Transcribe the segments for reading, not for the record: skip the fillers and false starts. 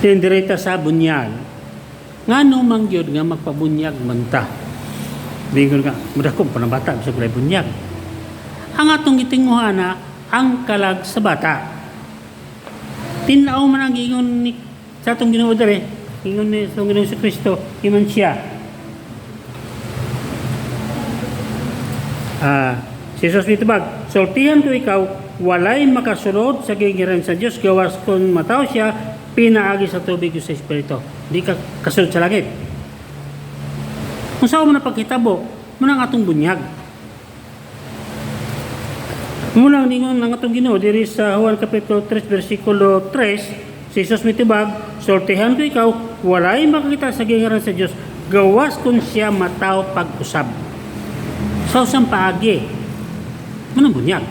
Then sa bunyag. Ngano man gyud nga magpabunyag man ta? Bingon nga, mudako pa ng bata, bisag walay bunyag. Ang atong gitinguha na ang kalag sa bata. Tinao man ang giingon ni sa atong Ginoo dere, ingon ni sa atong Ginoo sa Kristo, ingon siya. Si Jesus mitubag, "Sultihan ko ikaw, walay makasulod sa gingiran sa Dios gawas kung mataw siya pinaagi sa tubig ug sa Espiritu." Di ka kasulod sa langit. Kung saan mo na pagkitabo, muna ang atong bunyag. Muna ang ningon ng atong Ginoo diri sa Juan kapitulo 3 versikulo 3, si Jesus mitubag, "Sultihan ko ikaw, walay makakita sa gingaran sa Dios gawas kung siya mataw pag-usab." Sa usang paagi, manang bunyag.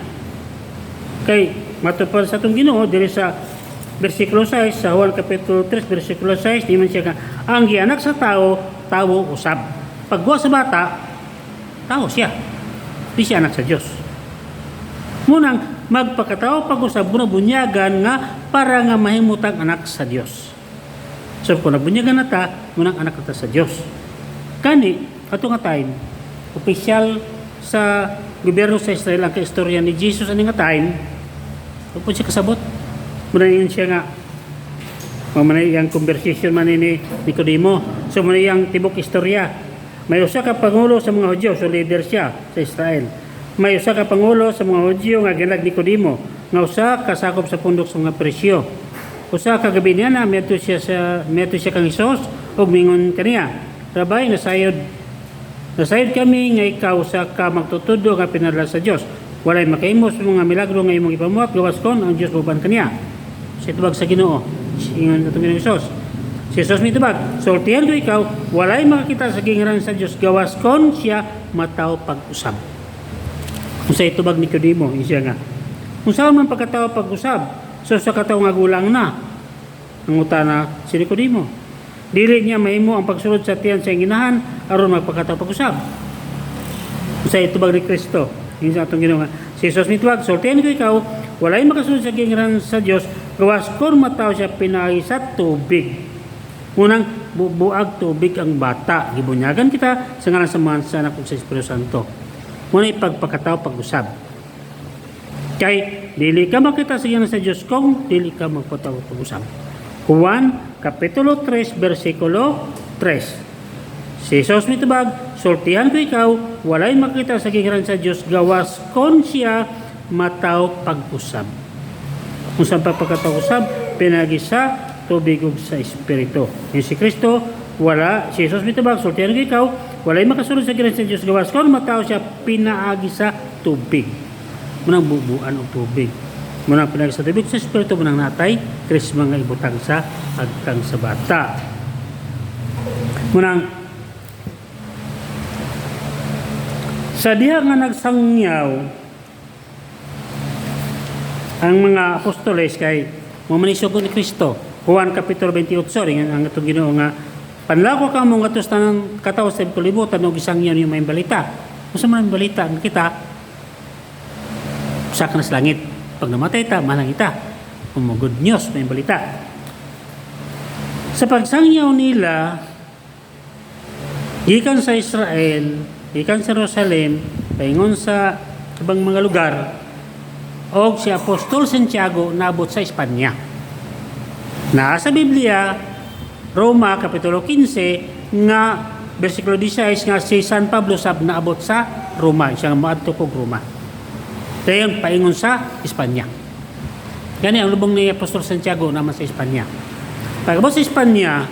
Kay matupad sa atong Ginoo diri sa versikulo 6 sa Juan kapitulo 3 versikulo 6, di man siya nga ang gianak sa tao, tawo usab. Pagguwa sa bata, tao siya. Di siya anak sa Dios. Munang magpakatao pag-usab muna bunyagan nga para nga mahimutang anak sa Dios. So kung nabunyagan na ta, munang anak na ta sa Dios. Kani, ato nga time, opisyal sa gobyerno sa Israel ang kaistorya ni Jesus ani nga time, wa siya kasabot. Muna yun siya nga, mao iyang conversation man ni Nicodemo. So muna iyang tibok istorya. May usa ka pangulo sa mga Hudyo, so leader siya sa Israel. May usa ka pangulo sa mga Hudyo nga ginag Nicodemo, nga usa kasakop sa pundok sa mga Pariseo. Usa ka gabi niya na miadto siya kang Hesus ug mingon kaniya, "Rabbi, nasayod kami nga ikaw usa ka magtutudlo nga pinadala sa Dios. Walay makahimo sa mga milagro nga imong ipamuhat gawas kon ang Dios uban kaniya." Sa tubag sa Ginoo, ingon atong Ginoong Hesus. Si Jesus mitubag, "Sultihan ko ikaw, walay makakita sa gingaran sa Dios gawas kon siya mataw pag-usab." Kung sa itubag ni Nicodemo, siya nga, "Kung saan man pagkatao pag-usab?" So sa katawo nga gulang na, ang na si Nicodemo. Dili niya mahimo ang pagsulod sa tiyan sa iyang aron magpakatao pag-usab. Kung sa itubag ni Kristo, yun sa atong Ginoo nga, si Jesus mitubag, "Sultihan ko ikaw, walay makasulod sa gingaran sa Dios gawas kon mataw siya pinaagi sa tubig." Unang bubuag tubig ang bata. Gibunyagan kita sa ngalan sa Amahan, sa Anak ug sa Espiritu Santo. Muna ipagpakatao pag-usab. Kay dili ka makita sa gingaran sa Dios kung dili ka magpataw pag-usab. Juan kapitulo 3 versikulo 3. Si Jesus mitubag, "Sultihan ko ikaw, walay makita sa gingaran sa Dios gawas kon siya mataw pag-usab." Kung saan pagpakatao-usab, pinagi sa tubig ug sa Espiritu. Yung si Kristo, wala, si Jesus mitubag, "Sultihan ko ikaw, walay makasulod sa gingaran sa Dios gawas kon mataw siya pinaagi sa tubig." Munang bubuan og tubig. Munang pinaagi sa tubig sa Espiritu, munang natay, krisma nga ibutang sa agkang sa bata. Munang sa diha nga nagsangyaw ang mga apostoles kay mo manisog ni Kristo. Juan kapitulo 28 ringan ang atong Ginoo nga panlako ka mo ngadto sa tanang katawo sa kalibutan ug isangyaw niyo maayong balita. Unsa man ang balita nga kita usa ka na sa langit. Pag namatay ta, malang ita. Kung mo good news, maayong balita. Sa pagsangyaw nila, gikan sa Israel, gikan sa Jerusalem, paingon sa ibang mga lugar, og si Apostol Santiago naabot sa Espanya. Naa sa Biblia, Roma Kapitulo 15 nga versikulo 16 nga si San Pablo sab naabot sa Roma, siya nga moadto kog Roma. Dayon paingon sa Espanya. Gani ang lubong ni Apostol Santiago naman sa Espanya. Pagabot sa Espanya,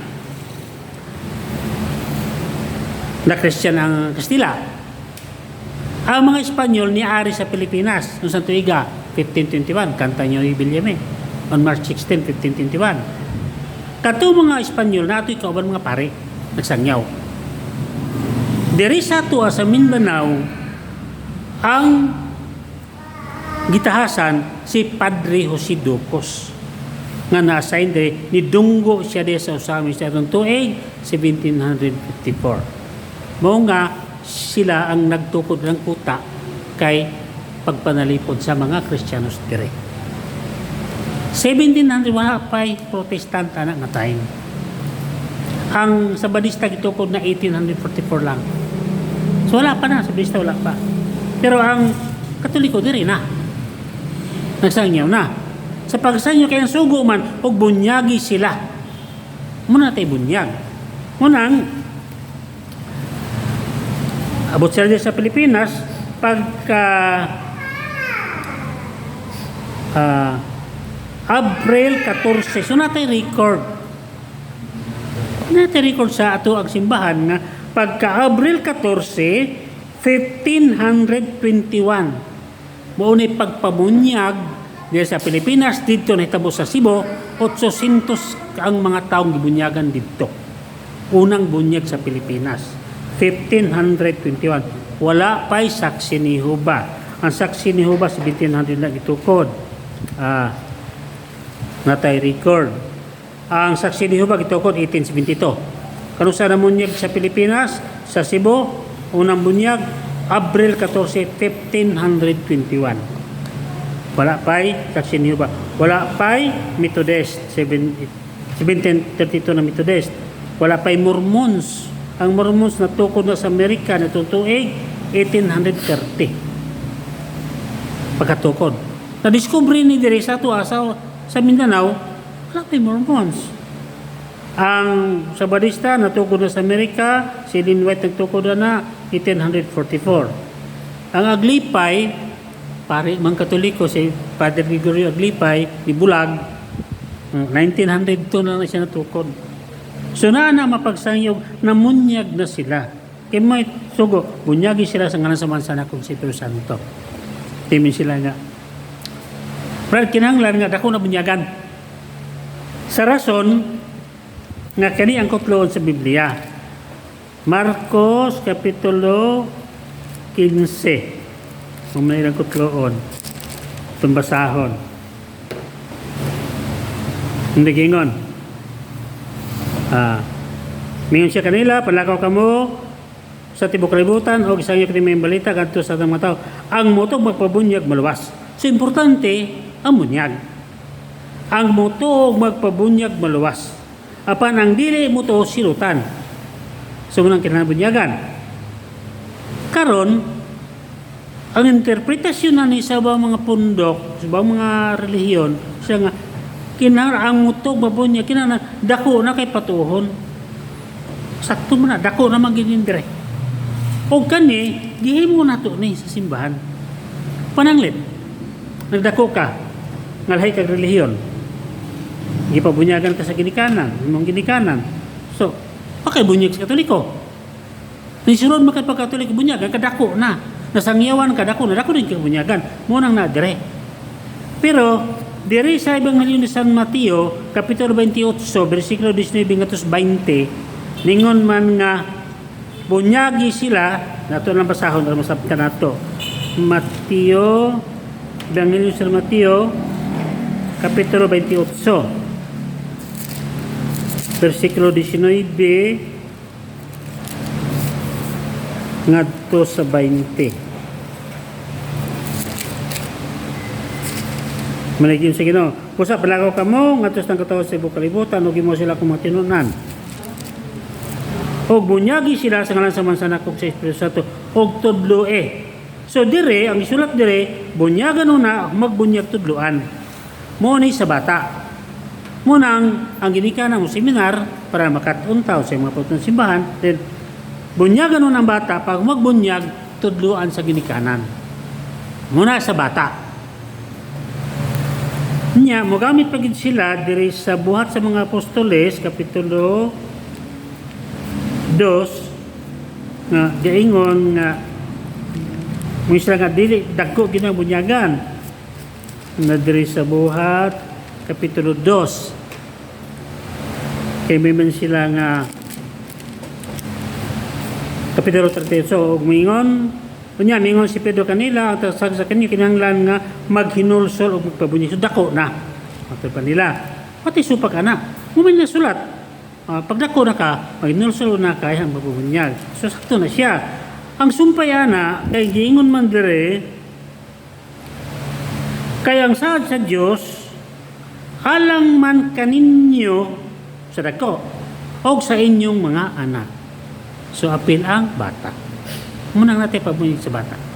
na Christian ang Kastila. Ang mga Espanyol niari sa Pilipinas noong sa tuiga 1521, kanta niyo ni Villame on March 16, 1521. Kato mga Espanyol na ato'y kauban mga pare, nagsangyaw. Diri sa tuwa sa Mindanao, ang gitahasan si Padre Jose Ducos nga na-assign diri, nidunggo siya diri sa Ozamiz sa atong tuig 1754. Mao nga sila ang nagtukod ng kuta kay pagpanalipod sa mga Kristiyanos dire. 1700, wala pa'y Protestant ana nga time. Ang Sabadista gitukod na 1844 lang. So wala pa na, Sabadista wala pa. Pero ang Katoliko diri na. Nagsangyaw na. Sa pagsangyaw kay ang sugo man og bunyagi sila. Muna tay bunyag. Munang abot sila diri sa Pilipinas pagka April 14. So natay record. Natay record sa ato ang simbahan nga pagka Abril 14, 1521. Mao ni pagpabunyag diri sa Pilipinas didto nahitabo sa Cebu, 800 ang mga taong gibunyagan didto. Unang bunyag sa Pilipinas, 1521. Wala pa'y Saksi ni Jehovah. Ang Saksi ni Jehovah 1700 na gitukod. Natay record. Ang Saksi ni Jehovah gitukod 1872. Kanusa na bunyag sa Pilipinas, sa Cebu, unang bunyag, Abril 14, 1521. Wala pa'y Saksi ni Jehovah. Wala pa'y Methodist, 1732 na Methodist. Wala pa'y Mormons. Ang Mormons natukod na sa Amerika na tuig 1830. Pagkatukod. Na-discover ni diri sa ato sa Mindanao, wala pa'y Mormons. Ang Sabadista natukod na sa Amerika, si Ellen White nagtukod na 1844. Ang Aglipay, pare mang Katoliko si Father Gregorio Aglipay, ni Bulag, 1902 na lang siya natukod. So na na mapagsangyog, namunyag na sila. Kay may sugo, bunyagi sila sa ngalan sa Amahan, sa Anak ug sa Espiritu Santo. Timin sila nga. Pero kinahanglan nga dako na bunyagan. Sa rason nga kani ang kutloon sa Biblia. Marcos Kapitulo 15. Kung may ilang kutloon. Itong basahon. Hindi gingon. Mingon siya kanila, "Palakaw kamo sa tibok kalibutan o isang kini may balita kadto sa mga tao. Ang mutuo ug magpabunyag maluwas." So importante ang bunyag. Ang mutuo ug magpabunyag maluwas. Apan ang dili mutuo silutan. So munang kinahanglan. Karon ang interpretasyon na ni sa ubang mga pundok, sa ubang mga relihiyon, siya nga kinahanglan ang mutuo mabunyag kinahanglan dako na kay patuhon. Sakto man na dako na man gid dire. Og kani gihimo nato ni sa simbahan. Pananglit nagdako ka ngalhay kag relihiyon. Gipabunyagan ka sa ginikanan, imong ginikanan. So, pakay bunyag sa Katoliko. Nisulod man kay pagkatoliko bunyagan kadako na. Nasangyawan ka dako na dako din kay bunyagan. Mo nang na dire. Pero dire sa Ebanghelyo ni San Mateo, kapitulo 28, bersikulo 19 ngadto 20, ningon man nga bunyagi sila, nato lang basahon para masabtan nato. Mateo, Ebanghelyo ni San Mateo, kapitulo 28, bersikulo 19 ngadto sa 20. Manigin sa Ginoo. "Busa palakaw kamo ngadto sa katawo sa tibuok kalibutan ug himo sila akong mga tinun-an. Ug bunyagi sila sa ngalan sa Amahan, sa Anak ug sa Espiritu Santo ug tudloe." So dire ang isulat dire, bunyagan una, magbunyag tudloan. Mo ni sa bata. Munang ang ginikanan mo seminar para makat-on sa mga putong simbahan, then bunyagan nun ang bata, pag magbunyag, tudloan sa ginikanan. Muna sa bata. Nya, mogamit pa gid sila diri sa Buhat sa mga Apostoles, Kapitulo 2, nga giingon nga mo sila nga dili dagko gid ang bunyagan na diri sa Buhat Kapitulo 2 kay may man sila nga Kapitulo 38. Ug mingon unya, mingon si Pedro kanila, "Ang tasag sa kanyo kinahanglan nga maghinulsol ug magpabunyag." So dako na matod pa nila pati supak ana mo man na sulat. Pag dako na ka, maghinulsol na ka ang magbubunyag. So sakto na siya. Ang sumpay ana kay giingon man dire kay ang saad sa Dios Halang man kaninyo sa dagko og sa inyong mga anak. So apil ang bata. Mao nang naa tay pabunyag sa bata.